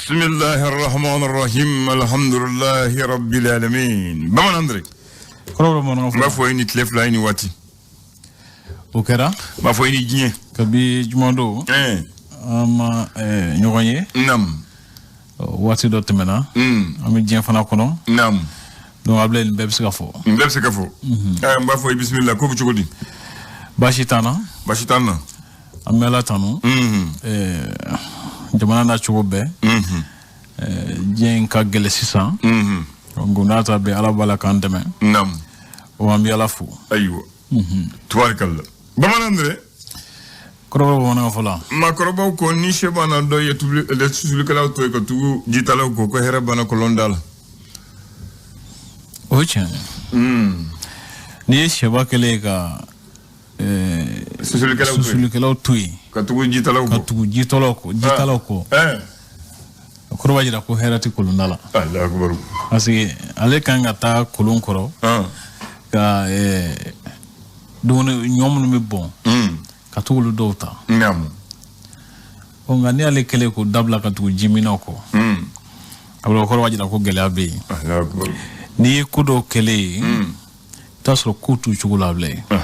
Bismillahi arrahmani arrahim, alhamdulillahi rabbil alamin. Bamanan Andre. Kɔrɔ bamanankan N b'a fɔ i ni tile fila, i ni waati. O kɛra. N b'a fɔ i ni diɲɛ. Kabi jumadon, an ma ɲɔgɔn ye. Waati dɔ tɛmɛna. An bɛ diɲɛ fana kɔnɔ. Donc Abulaye, nin bɛɛ bɛ se ka fɔ. Nin bɛɛ bɛ se ka fɔ. N b'a fɔ i bisimila, ko bɛ cogo di? Baasi t'an na. Baasi t'an na. An bɛ Ala tanu. Jamana n'a cogo bɛɛ. Diɲɛ in ka gɛlɛn sisan. Donc n'a ta bɛɛ, Ala b'a la k'an dɛmɛ. O an bɛ Ala fo. Ayiwa. Tubaarikala. Bamanan Andre. Kɔrɔbɔrɔ bamanankan fɔ la. Maakɔrɔbaw ko ni sɛ banna dɔ ye tubili susulikɛlaw to yen ka tugu jitalaw kɔ, ko hɛrɛ banna kɔlɔn da la. O ye tiɲɛ ye. N'i ye sɛba kɛlen ye ka susulikɛlaw to yen. Susulikɛlaw to yen. Ka tugu jitalaw ka kɔ. Tugu jitalaw kɔ, jitalaw kɔ. O kɔrɔ b'a jira ko hɛrɛ tɛ kolonda la. Alahu akibaru. Parce que ale kan ka taa kolon kɔrɔ ka dumuni ɲɔ minnu bɛ bɔn, ka to olu dɔw ta. Ɔ, nka ni ale kɛlen k'o dabila ka tugu jiminɛw kɔ, a bɛ o kɔrɔ b'a jira ko gɛlɛya bɛ yen. Alahu akibaru. N'i ye ko dɔw kɛlen ye, i bɛ t'a sɔrɔ ko t'u cogo la bilen. I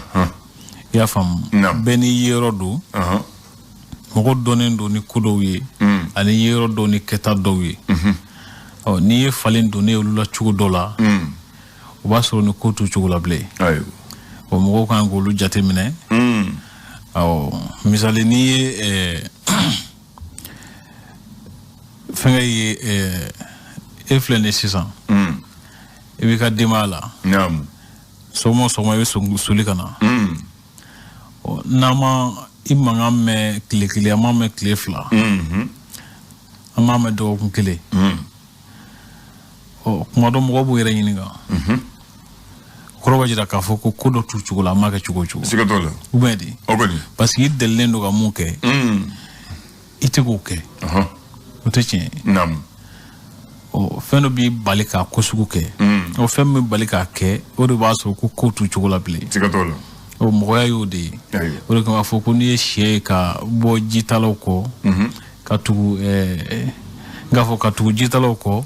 y'a faamu? Bɛɛ n'i yeyɔrɔ don. Mɔgɔ dɔnnen don ni ko dɔw ye ani yeyɔrɔ dɔw ni kɛta dɔw ye. Ɔ, n'i ye falen don ne olu la cogo dɔ la, o b'a sɔrɔ ni ko t'u cogo la bilen. O mɔgɔw kan k'olu jateminɛ. Awɔ, misali, n'i ye fɛnkɛ ye, e filɛ nin ye sisan, i b'i ka denbaya la. Sɔgɔma o sɔgɔma, i bɛ soli ka na. Ɔ, n'an ma i mankan mɛn tile kelen, an m'a mɛn tile 2, an m'a mɛn dɔgɔkun kelen, ɔ, kuma dɔ mɔgɔw b'u yɛrɛ ɲininka. Kɔrɔ b'a jira k'a fɔ ko ko dɔ t'u cogo la, an m'a kɛ cogo o cogo. Siga t'o la. Ou bien di? O kɔni. Parce que i delilen don ka mun kɛ, i tɛ k'o kɛ. O tɛ tiɲɛ ye? Ɔ, fɛn dɔ b'i bali k'a ko sugu kɛ. O fɛn min bɛ bali k'a kɛ, o de b'a sɔrɔ ko ko t'u cogo la bilen. Siga t'o la. O mɔgɔya y'o de ye. O de kama fɔ ko n'i ye sɛ ye ka bɔ jitalaw kɔ, ka tugu n k'a fɔ ka tugu jitalaw kɔ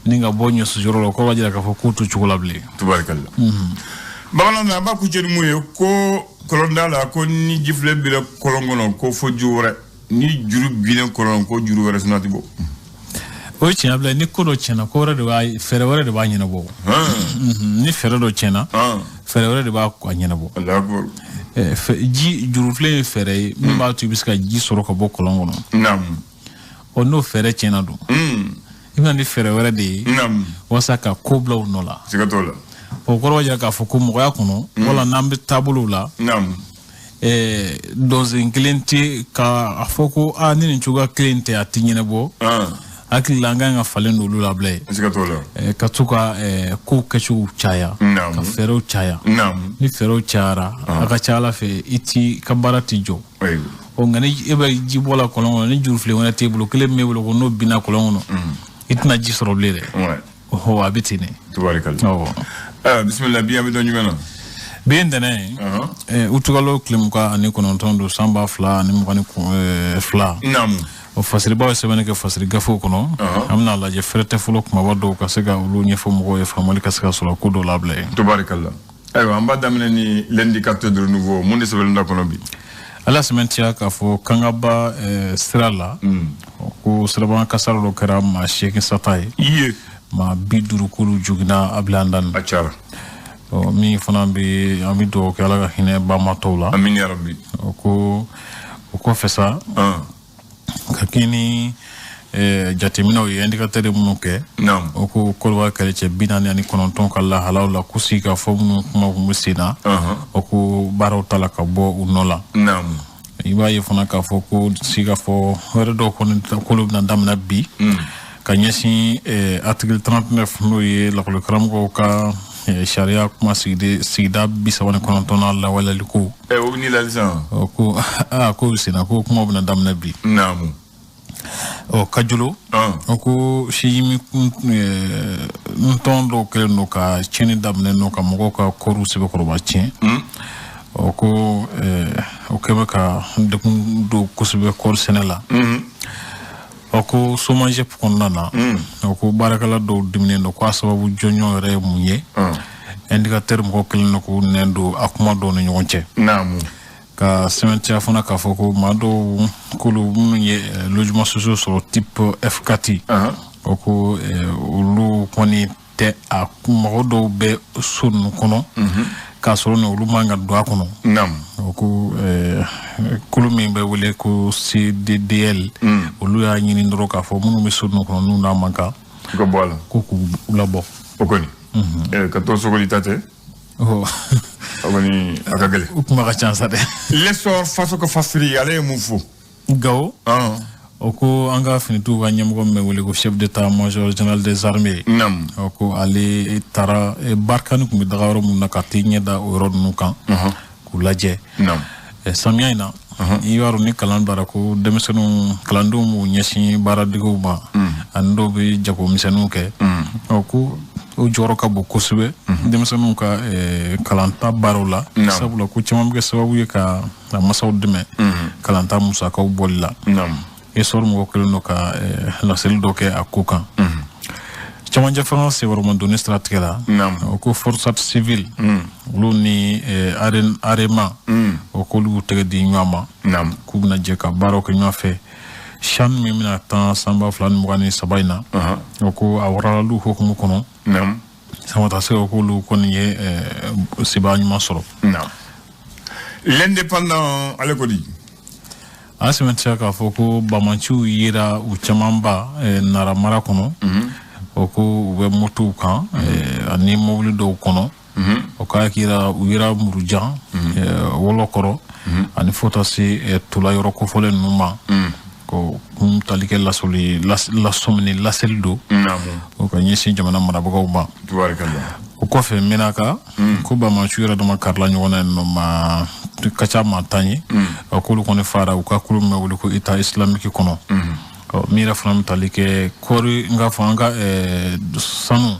ni ka bɔ ɲɔsiyɔrɔ la, o kɔrɔ b'a jira k'a fɔ k'u t'u cogo la bilen. Tubaarikala. Bamanan na, an b'a kuncɛ ni mun ye? Ko kɔlɔnda la, ko ni jifilen bira kɔlɔn kɔnɔ, ko fo ju wɛrɛ. Ni juru binnen kɔlɔn, ko juru wɛrɛ suna ti bɔ. O ye tiɲɛ bilen. Ni ko dɔ tiɲɛna, ko wɛrɛ de b'a, fɛɛrɛ wɛrɛ de b'a ɲɛnabɔ. Ni fɛɛrɛ dɔ tiɲɛna, fɛɛrɛ wɛrɛ de b'a ɲɛnabɔ. Alahu akibaru. Ji jurufilen ye fɛɛrɛ ye min b'a to i bɛ se ka ji sɔrɔ ka bɔ kɔlɔn kɔnɔ. Ɔ, n'o fɛɛrɛ tiɲɛna dun, i bɛna ni fɛɛrɛ wɛrɛ de ye walasa ka ko bila u nɔ la. Siga t'o la. O kɔrɔ b'a jira k'a fɔ ko mɔgɔya kɔnɔ, wala n'an bɛ taabolow la, dɔnsen kelen tɛ k'a fɔ ko aa, ni nin cogoya kelen tɛ, a tɛ ɲɛnabɔ. Hakili la, an kan ka falen don olu la bilen. Siga t'o la. Ka to ka kow kɛcogow caya, ka fɛɛrɛw caya. Ni fɛɛrɛw cayara, a ka ca Ala fɛ, i ti ka baara ti jɔ. Ɔ, nka ni e bɛ ji bɔ la kɔlɔn kɔnɔ, ni jurufilen wɛrɛ t'e bolo, kelen min b'e bolo ko n'o binna kɔlɔn kɔnɔ, i tɛna ji sɔrɔ bilen dɛ. Ɔhɔ, a bɛ ten de. Tubaarikala. Awɔ. Bisimila, bi an bɛ dɔn jumɛn na? Bi ye ntɛnɛn ye. Utukalo tile 29 don, san 2022. O fasiribaw ye sɛbɛnni kɛ fasiri gafew kɔnɔ. An bɛna lajɛ fɛrɛ tɛ fɔlɔ kumaba dɔw ka se ka olu ɲɛfɔ mɔgɔw ye, faamuyali ka se ka sɔrɔ ko dɔw labila yen. Tubaarikala. Ayiwa, an b'a daminɛ ni l'indicateur de renouveau. Mun de sɛbɛnnen da kɔnɔ bi? Ala sɛmɛntiya k'a fɔ Kangaba sira la, ko sirabakan kasara dɔ kɛra maa 8 sata ye. Maa 50 k'olu joginna Abilanda. A cayara. Ɔ, min fana bɛ, an bɛ dugawu kɛ, Ala ka hinɛ baamatɔw la. Amin ya rabbi. O ko o kɔfɛ sa, ka kɛɲɛ ni jateminɛw ye, indicateur minnu kɛ, o ko Kɔdiwari kɛlɛcɛ 49 ka lahalaw la, ko sigi ka fɔ minnu kuma kun bɛ sen na, o ko baaraw ta la ka bɔ u nɔ la. I b'a ye fana k'a fɔ ko sigi ka fɔ wɛrɛ dɔw kɔni k'olu bɛna daminɛ bi ka ɲɛsin article 39, n'o ye lakɔlikaramɔgɔw ka sariya kuma sigida 39nan lawaleyali ko. O bɛ ni la sisan. O ko aa, ko bɛ sen na, ko kuma bɛna daminɛ bi. Ɔ, Kajolo, o ko sijimi ntɔn dɔw kɛlen don ka tiɲɛni daminɛ n'o ka mɔgɔw ka kɔriw sɛbɛkɔrɔba tiɲɛ. O ko o kɛ bɛ ka degun don kosɛbɛ kɔɔri sɛnɛ la. O ko SOMAGEP kɔnɔna na, o ko baarakɛla dɔw diminen don, k'a sababu jɔnjɔn yɛrɛ ye mun ye? Indicateur mɔgɔw kɛlen don k'u nɛn don a kuma dɔw ni ɲɔgɔn cɛ. Ka sɛmɛntiya fana k'a fɔ ko maa dɔw k'olu minnu ye logement sociaux sɔrɔ type F4, o ko olu kɔni tɛ a mɔgɔ dɔw bɛ so ninnu kɔnɔ k'a sɔrɔ ni olu man ka don a kɔnɔ. O ko kulu min bɛ wele ko CDDL, olu y'a ɲini dɔrɔn k'a fɔ minnu bɛ so ninnu kɔnɔ n'u n'a man kan, ka bɔ a la, ko k'u labɔ. O kɔni ka to sogoli ta tɛ, o kɔni a ka gɛlɛn. O kuma ka ca sa dɛ. L'Essor Faso ka Fasiri, ale ye mun fɔ? Gawo, o ko an ka finitigiw ka ɲɛmɔgɔ min bɛ wele ko chef d'état-major général des armées, o ko ale taara Barkhane tun bɛ daga yɔrɔ minnu na ka t'i ɲɛ da o yɔrɔ ninnu kan k'u lajɛ. Samiya in na, i b'a dɔn ni kalan bilara ko denmisɛnninw kalandenw b'u ɲɛsin baaradegew ma ani dɔw bɛ jagomisɛnninw kɛ. O ko o jɔyɔrɔ ka bon kosɛbɛ denmisɛnninw ka kalanta baaraw la, sabula ko caman bɛ kɛ sababu ye ka masaw dɛmɛ kalanta musakaw bɔli la. Essor mɔgɔ kɛlen don ka laseli dɔ kɛ a ko kan. Camancɛ fanga senkɔrɔmadonni siratigɛ la, o ko force civile olu ni AREMA, o k'olu y'u tɛgɛ di ɲɔgɔn ma k'u bɛna jɛ ka baaraw kɛ ɲɔgɔn fɛ. CHAN min bɛna tan san 2023 in na, o ko a waralaliw hukumu kɔnɔ, Samata Sɛgɛ k'olu kɔni ye sebaya ɲuman sɔrɔ. L'Indépendant, ale ko di? A sɛmɛntiya k'a fɔ ko bamanciw yera u camanba Nara mara kɔnɔ. O ko u bɛ motow kan ani mobili dɔw kɔnɔ. O k'a kira u yera Murujan, Wɔlɔkɔrɔ ani fo taa se Tola yɔrɔ kofɔlen ninnu ma. Ko kun tali kɛ lasɔmini laseli don o ka ɲɛsin jamana marabagaw ma. O kɔfɛ Menaka, ko bamanciw yɛrɛ dama karila ɲɔgɔn na yen nɔ, maa ka ca maa 10 ye. A k'olu kɔni fara u ka kulu min bɛ wele ko État islamique kɔnɔ. Min yɛrɛ fana bɛ tali kɛ kɔɔri, n k'a fɔ an ka sanu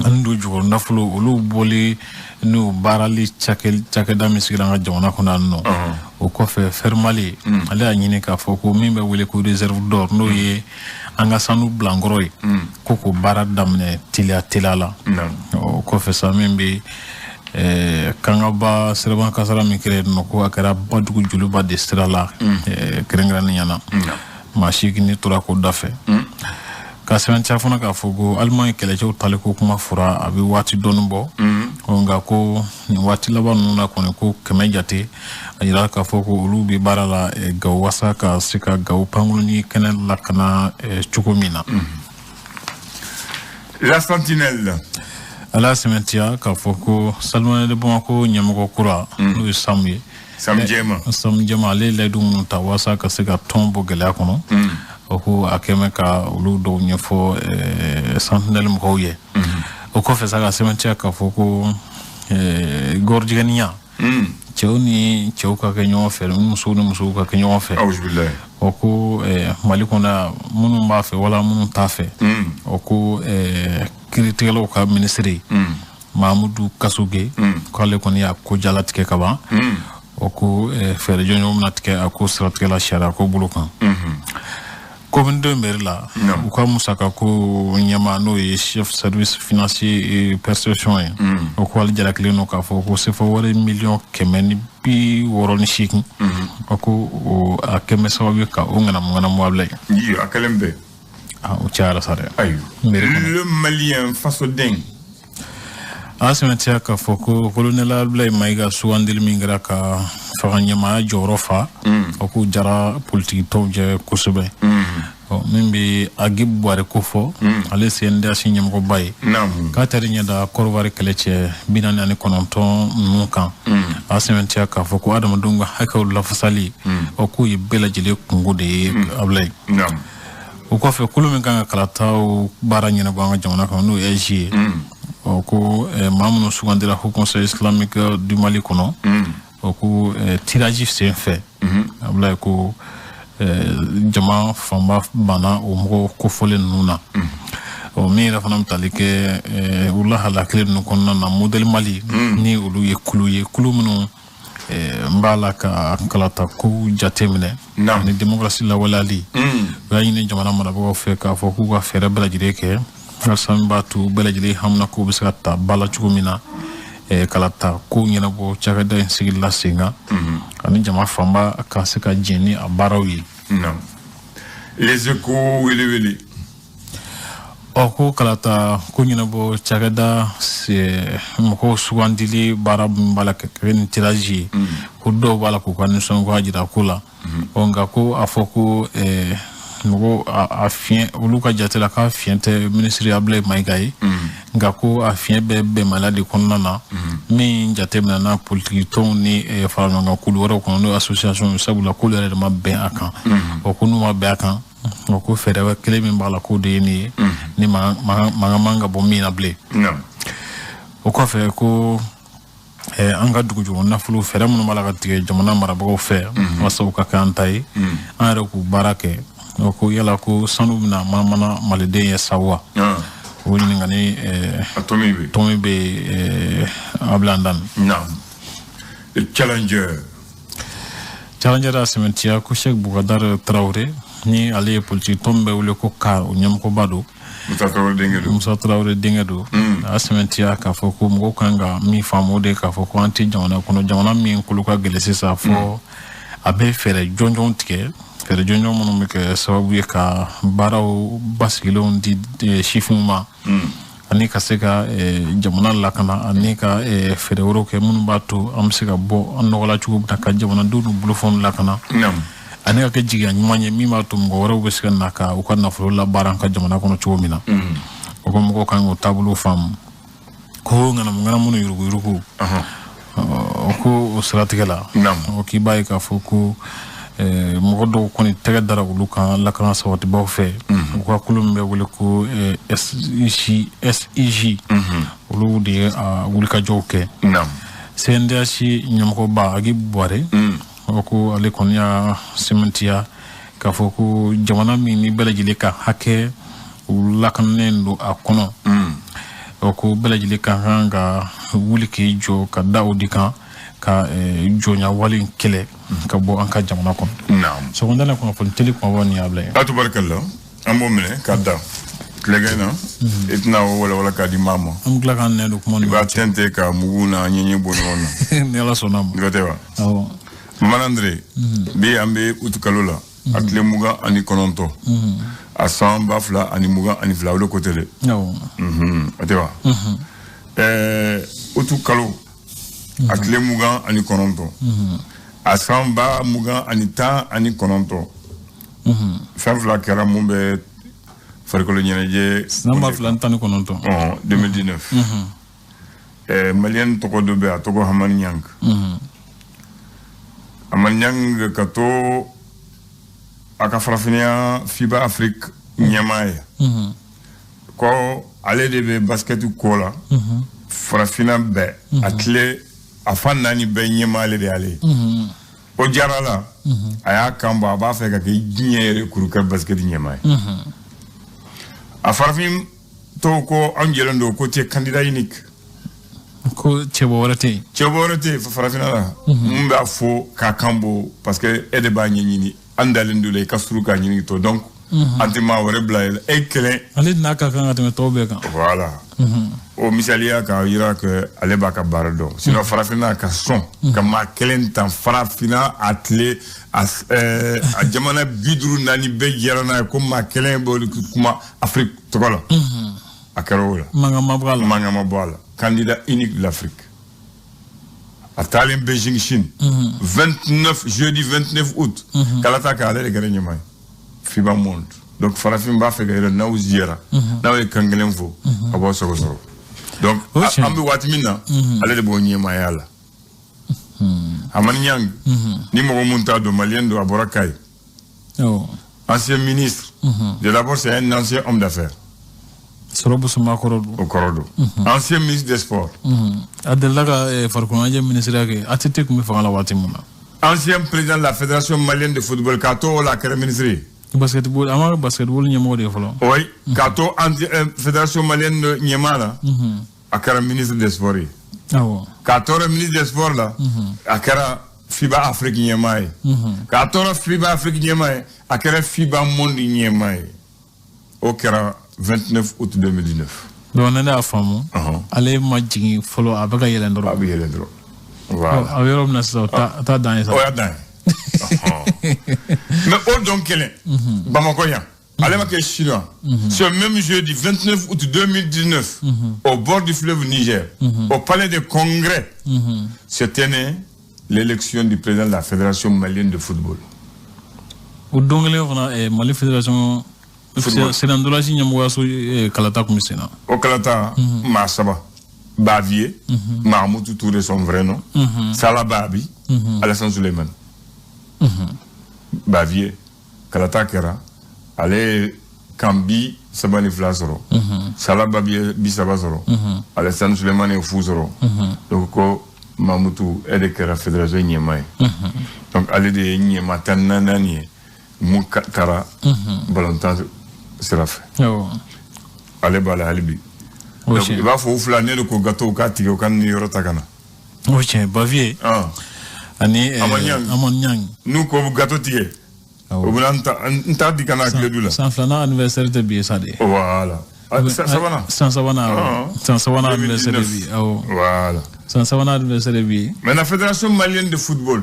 ani don jukɔrɔ nafolo olu bɔli n'u baarali cakɛda min sigira an ka jamana kɔnɔ yan nɔ. O kɔfɛ Fermali, ale y'a ɲini k'a fɔ ko min bɛ wele ko réserve d'or, n'o ye an ka sanu bilankɔrɔ ye, ko k'o baara daminɛ teliya teliya la. O kɔfɛ sa, min bɛ Kangaba siraban kasara min kɛra yen nɔ, ko a kɛra Badugu Joliba de sira la kɛrɛnkɛrɛnnenya na, maa 8 tora ko da fɛ. Ka sɛbɛntiya fana k'a fɔ ko Alimaɲi kɛlɛcɛw tali ko kuma fɔra a bɛ waati dɔɔni bɔ, nka ko nin waati laban ninnu na kɔni, ko 100 jate a yira k'a fɔ ko olu bɛ baara la Gawo wasa ka se ka Gawo pankuruni kɛnɛ lakana cogo min na. La Sentinelle. Ala y'a sɛmɛntiya k'a fɔ ko Salimane de Bamako ɲɛmɔgɔ kura, n'o ye Samu ye, Samu Jɛma. Samu Jɛma, ale ye layidu minnu ta walasa ka se ka tɔn bɔ gɛlɛya kɔnɔ, o ko a kɛmɛ ka olu dɔw ɲɛfɔ Sentinelle mɔgɔw ye. O kɔfɛ sa, ka sɛmɛntiya k'a fɔ ko gɔrɔjigɛniya, cɛw ni cɛw ka kɛ ɲɔgɔn fɛ, musow ni musow ka kɛ ɲɔgɔn fɛ, o ko Mali kɔnɔ minnu b'a fɛ wala minnu t'a fɛ, o ko kiiritigɛlaw ka minisiri Mahamudu Kasoge k'ale kɔni y'a ko jalatigɛ ka ban. O ko fɛɛrɛ jɔnjɔn bɛna tigɛ a ko siratigɛ la sariya ko bolo kan. Commune de mairie la, u ka musaka ko ɲɛma, n'o ye chef service financier et perception ye, o ko ale jalakilen don k'a fɔ ko sefa wari 168 miliyɔn, o ko a kɛmɛ sababu ye ka o ŋanamu ŋanamu a bila ye. A kɛlen bɛɛ. O cayara sa dɛ. Ayiwa, Le Malien, fasoden. A sɛmɛntiya k'a fɔ ko colonel Abdoulaye Mayiga sugandili min kɛra ka fanga ɲɛmaaya jɔyɔrɔ fa, o k'u jara politiki tɔnw jɛ kosɛbɛ. Min bɛ Agib Buhari ko fɔ, ale CNDH ɲɛmɔgɔba ye, k'a taara ɲɛ da Kɔrɔwari kɛlɛcɛ 49 ninnu kan. A sɛmɛntiya k'a fɔ ko adamadenw ka hakɛw lafasali, o k'o ye bɛɛ lajɛlen kungo de ye Abdoulaye. O kɔfɛ, kulu min kan ka kalataw baara ɲɛnabɔ an ka jamana kɔnɔ, n'o ye AIGE ye, o ko maa minnu sugandira Haut Conseil islamique du Mali kɔnɔ, o ko tirage sen fɛ, Abdoulaye, ko jama fanba banna o mɔgɔ kofɔlen ninnu na. Ɔ min yɛrɛ fana bɛ tali kɛ u lahala kelen ninnu kɔnɔna na, Modèle Mali ni olu ye kulu ye, kulu minnu N b'a la ka kalata ko jateminɛ ani démocratie lawaleyali. U y'a ɲini jamana marabagaw fɛ k'a fɔ k'u ka fɛɛrɛ bɛɛ lajɛlen kɛ walasa min b'a to bɛɛ lajɛlen hamina kow bɛ se ka ta ba la cogo min na, kalata ko ɲɛnabɔ cakɛda in sigili la sen kan, ani jama fanba ka se ka jɛn ni a baaraw ye. Les Échos wele wele. Ɔ, ko kalata ko ɲɛnabɔ cakɛda mɔgɔw sugandili baara min b'a la ka kɛ ni tirage ye, ko dɔw b'a la k'u ka nisɔngoya jira ko la. Ɔ, nka ko a fɔ ko mɔgɔw a fiɲɛ, olu ka jate la k'a fiɲɛ tɛ minisiri Abdoulaye Maïga ye, nka ko a fiɲɛ bɛ bɛnbaliya de kɔnɔna na min jateminɛ na politiki tɔnw ni faraɲɔgɔnkan kulu wɛrɛw kɔnɔ, n'o ye association ye, sabula k'olu yɛrɛ de ma bɛn a kan. Ɔ, ko n'u ma bɛn a kan, o ko fɛɛrɛ kelen min b'a la, k'o de ye nin ye, ni mankan man ka bɔ min na bilen. O kɔfɛ, ko an ka dugu jukɔrɔ nafolo fɛɛrɛ minnu b'a la ka tigɛ jamana marabagaw fɛ walasa u ka kɛ an ta ye, an yɛrɛ k'u baara kɛ. O ko yala ko sanu bɛna manamana maliden ye sa wa? O ɲininkali tɔmi bɛ Abdoulaye Andani. Challenger. Challenger y'a sɛmɛntiya ko Cheikh Boubacar Traoré, ni ale ye politique tɔn bɛ wele ko CAR, o ɲɛmɔgɔba don. Musa Traoré denkɛ don. Musa Traoré denkɛ don. A y'a sɛmɛntiya k'a fɔ ko mɔgɔw kan ka min faamu, o de ye k'a fɔ ko an tɛ jamana kɔnɔ, jamana min kolo ka gɛlɛn sisan, fɔ a bɛ fɛɛrɛ jɔnjɔn tigɛ, fɛɛrɛ jɔnjɔn minnu bɛ kɛ sababu ye ka baaraw basigilenw di sifinw ma, ani ka se ka jamana lakana, ani ka fɛɛrɛ wɛrɛw kɛ minnu b'a to an bɛ se ka bɔ an nɔgɔ la cogo min na, ka jamanadenw n'u bolofɛnw lakana, ani ka kɛ jigiya ɲuman ye min b'a to mɔgɔ wɛrɛw bɛ se ka na ka u ka nafolo labaara an ka jamana kɔnɔ cogo min na. O ko mɔgɔw kan k'o taabolo faamu, ko ŋanamu ŋanamu ni yuruguyurugu, o ko o siratigɛ la, o k'i b'a ye k'a fɔ ko mɔgɔ dɔw kɔni tɛgɛ dara olu kan lakana sabatibaw fɛ. U ka kulu min bɛ wele ko SIG, SIG, olu de ye a wulikajɔw kɛ. CNDH ɲɛmɔgɔba Agi Buware, o ko ale kɔni y'a sɛmɛntiya k'a fɔ ko jamana min ni bɛɛ lajɛlen ka hakɛ lakananen don a kɔnɔ, o ko bɛɛ lajɛlen ka kan ka wuli k'i jɔ ka da o de kan ka jɔnya wale in kɛlɛ ka bɔ an ka jamana kɔnɔ. Sɔgɔmada la kunnafoni teli kumaba nin y'a bila ye. A tubarikala, an b'o minɛ ka da tilegan na, i tɛna o walawala k'a di maa ma. An bɛ tila k'an nɛn don kuma ni. I b'a tɛntɛn ka mugu n'a ɲɛɲɛ bɔ ɲɔgɔn na. Ni Ala sɔnna ma. N'i tɛ wa? Awɔ. Maman André, bi an bɛ utu kalo la, a tile 29, a san 2022, o de ko tɛ dɛ. Awɔ. O tɛ wa? Utu kalo a tile 29, a san 2019, fɛn fila kɛra mun bɛ farikolo ɲɛnajɛ. San 2019. 2019. Malien tɔgɔ dɔ bɛ, a tɔgɔ Hamani Niang. Hamani Niang ka to a ka farafinna FIBA Afrique ɲɛmaa ye, ko ale de bɛ basket ko la farafinna bɛɛ, a tile a fan naani bɛɛ ɲɛmaa ale de y'ale ye. O diyara la, a y'a kan bɔ, a b'a fɛ ka kɛ diɲɛ yɛrɛ kuru ka basket ɲɛmaa ye. A farafin tɔw ko an jɛlen don ko tɛ candidat unique. Ko cɛbɔ wɛrɛ tɛ yen. Cɛbɔ wɛrɛ tɛ yen farafinna la mun b'a fɔ k'a kan bɔ, parce que e de b'a ɲɛɲini, an dalen don la i ka suru k'a ɲini tɔ, donc an tɛ maa wɛrɛ bila e kelen. Ale n'a ka kan ka tɛmɛ tɔw bɛɛ kan. Voilà. O misaliya k'a yira que ale b'a ka baara dɔn, sinon farafinna ka sɔn ka maa kelen tan farafinna a tile a jamana 54 bɛɛ jɛra n'a ye ko maa kelen b'o kuma Afrique tɔgɔ la. A kɛra o la. Mankan ma bɔ a la. Mankan ma bɔ a la. Candidat unique de l'Afrique. A taalen Beijing, Chine. 29, jeudi 29 août. Kalata k'ale de kɛra ɲɛmaa ye. FIBA monde. Donc farafin b'a fɛ ka yɛrɛ n'aw jɛra, n'aw ye kan kelen fɔ, a b'aw sɔgɔ sɔrɔ. Donc an bɛ waati min na, ale de b'o ɲɛmaaya la. Hamani Niang, ni mɔgɔ mun t'a dɔn, malien don, a bɔra Kayi. Ancien ministre. D'abord, c'est un ancien homme d'affaires. Sɔrɔ Busuma kɔrɔ don. O kɔrɔ don. Ancien ministre des sports. A delila ka farikolo ɲɛnajɛ ministre kɛ, ATT tun bɛ fanga la waati min na. Ancien président de la fédération malienne de football, k'a to o la a kɛra ministre ye. Basketball, an ma basketball ɲɛmɔgɔ de ye fɔlɔ. Oui, k'a to fédération malienne de ɲɛmaa la, a kɛra ministre des sports ye. Awɔ. K'a tɔrɔ ministre des sports la, a kɛra FIBA Afrique ɲɛmaa ye. K'a tɔrɔ FIBA Afrique ɲɛmaa ye, a kɛra FIBA monde ɲɛmaa ye. O kɛra 29 août 2019. Donc ne y'a faamu, ale ma jigin fɔlɔ, a bɛ ka yɛlɛn dɔrɔn. A bɛ yɛlɛn dɔrɔn. Voilà. A bɛ yɔrɔ min na sisan, o t'a dan ye sa. O y'a dan ye. Mais o don kelen, Bamakɔ yan, ale ma kɛ chinois. Ce même jeudi 29 août 2019, au bord du fleuve Niger, au palais des congrès, se tenait l'élection du président de la Fédération malienne de football. O don kelen fana, Mali Fédération Senandolasi ɲɛmɔgɔyaso kalata tun bɛ sen na. O kalata, maa saba. Bavier, Mahmoud Touré son vrai nom, Salah Babi, Alassane Souleymane. Bavier, kalata kɛra, ale kan 32 sɔrɔ, Salah Babi ye 30 sɔrɔ, Alassane Souleymane ye 0 sɔrɔ. Donc ko Mahmoud e de kɛra fédération ɲɛmaa ye. Donc ale de ye ɲɛmaa 14 ye mun taara balontan sira fɛ. Ale b'a la hali bi. Donc i b'a fɔ u fila ne de ko gâteau k'a tigɛ u ka nin yɔrɔ ta ka na. O tiɲɛ, Bavier ani Amane Niang. N'u ko gâteau tigɛ, u bɛna n ta di ka na tile du la. San filanan anniversaire tɛ bi ye sa de. Voilà. Sabanan. San sabanan. San sabanan anniversaire bi. Awɔ. Voilà. San sabanan anniversaire bi. Mais la Fédération malienne de football,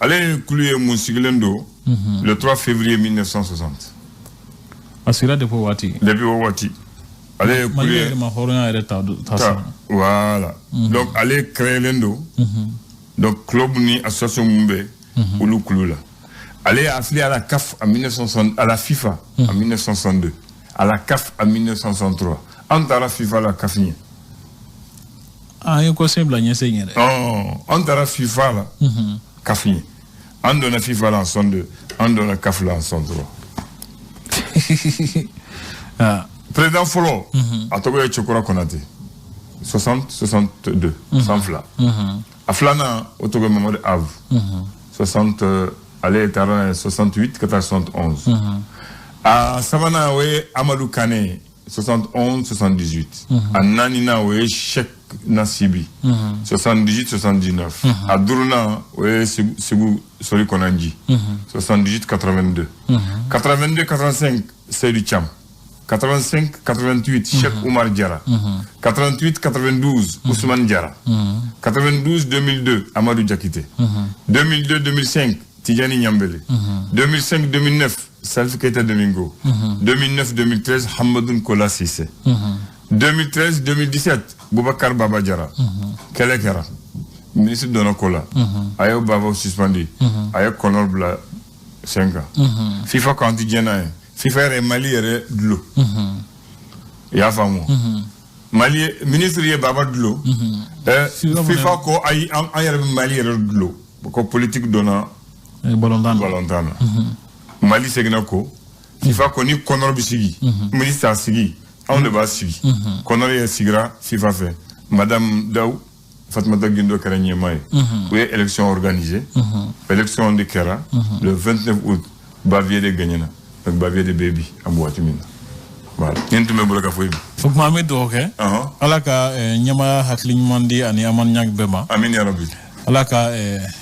ale ye kulu ye mun sigilen don le 3 février 1960. A sigira depuis o waati. Depuis o waati. Ale ye kulu ye. Mali ma hɔrɔnya yɛrɛ ta san. Voilà. Donc ale créelen don. Donc club ni association mun bɛ olu kulu la. Ale est affilié à la CAF en 1960, à la FIFA en 1962, à la CAF en 1963. An taara FIFA la CAF ɲɛ. Ah, an ye ko sen bila ɲɛsen ɲɛ dɛ. An taara FIFA la CAF ɲɛ. An donna FIFA la en 62, an donna CAF la en 63. Ah. Président fɔlɔ, a tɔgɔ ye Cɛkura Konate. 60 62, san fila. A filanan, o tɔgɔ ye Mamadu Ave. 60, ale taara 68 ka taa 71. A sabanan o ye Amadou Kane, 71 78. A naaninan o ye Cheikh Nasibi, 78 79. A duurunan o ye Segu Sori Konanji, 78 82. 82 85 Seydou Thiam. 85 88 Cheikh Oumar Diarra. 88 92 Ousmane Diarra. 92 2002 Amadou Diakité. 2002 2005 Tidjani Niambele. 2005 2009 Salif Keita Domingo. 2009 2013 Hamadoun Kola Cissé. 2013 2017 Boubacar Baba Diarra. Kɛlɛ kɛra. Ministre donna ko la. A y'o Baba suspendu. A ye kɔnɔ bila sen kan. FIFA ko an ti diɲɛ n'a ye. FIFA yɛrɛ Mali yɛrɛ dulo. I y'a faamu. Mali ministre ye Baba dulo. FIFA ko ayi, an yɛrɛ bɛ Mali yɛrɛ dulo. Ko politique donna balontan na. Mali seginna ko FIFA ko ni kɔnɔrɔ bɛ sigi, ministre t'a sigi, anw de b'a sigi. Kɔnɔrɔ yɛrɛ sigira FIFA fɛ. Madame Daou Fatoumata Guindo kɛra ɲɛmaa ye. U ye élection organisée. Élection de kɛra le 29 août. Bavier de gagnera. Donc Bavier de bɛ bi an bɛ waati min na. Voilà. Nin tun bɛ n bolo ka fɔ bi. O tuma an bɛ dugawu kɛ. Ala ka ɲɛmaaya hakili ɲuman di ani Amane Niang bɛɛ ma. Amin ya Rabbi. Ala ka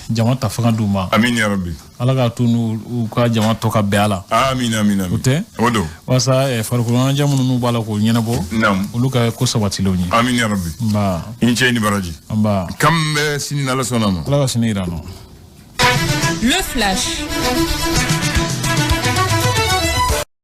jama ta fanga d'u ma. Amin ya Rabbi. Ala ka to n'u ka jama tɔ ka bɛn a la. Amin amin amin. O tɛ? O don. Walasa farikolo ɲɛnajɛ minnu b'a la k'o ɲɛnabɔ. Naamu. Olu ka ko sabatilenw ye. Amin ya Rabbi. Nba. I ni ce i ni baraji. Nba. K'an bɛ sini n'Ala sɔnna ma. Ala ka sini jira an na. Le flash.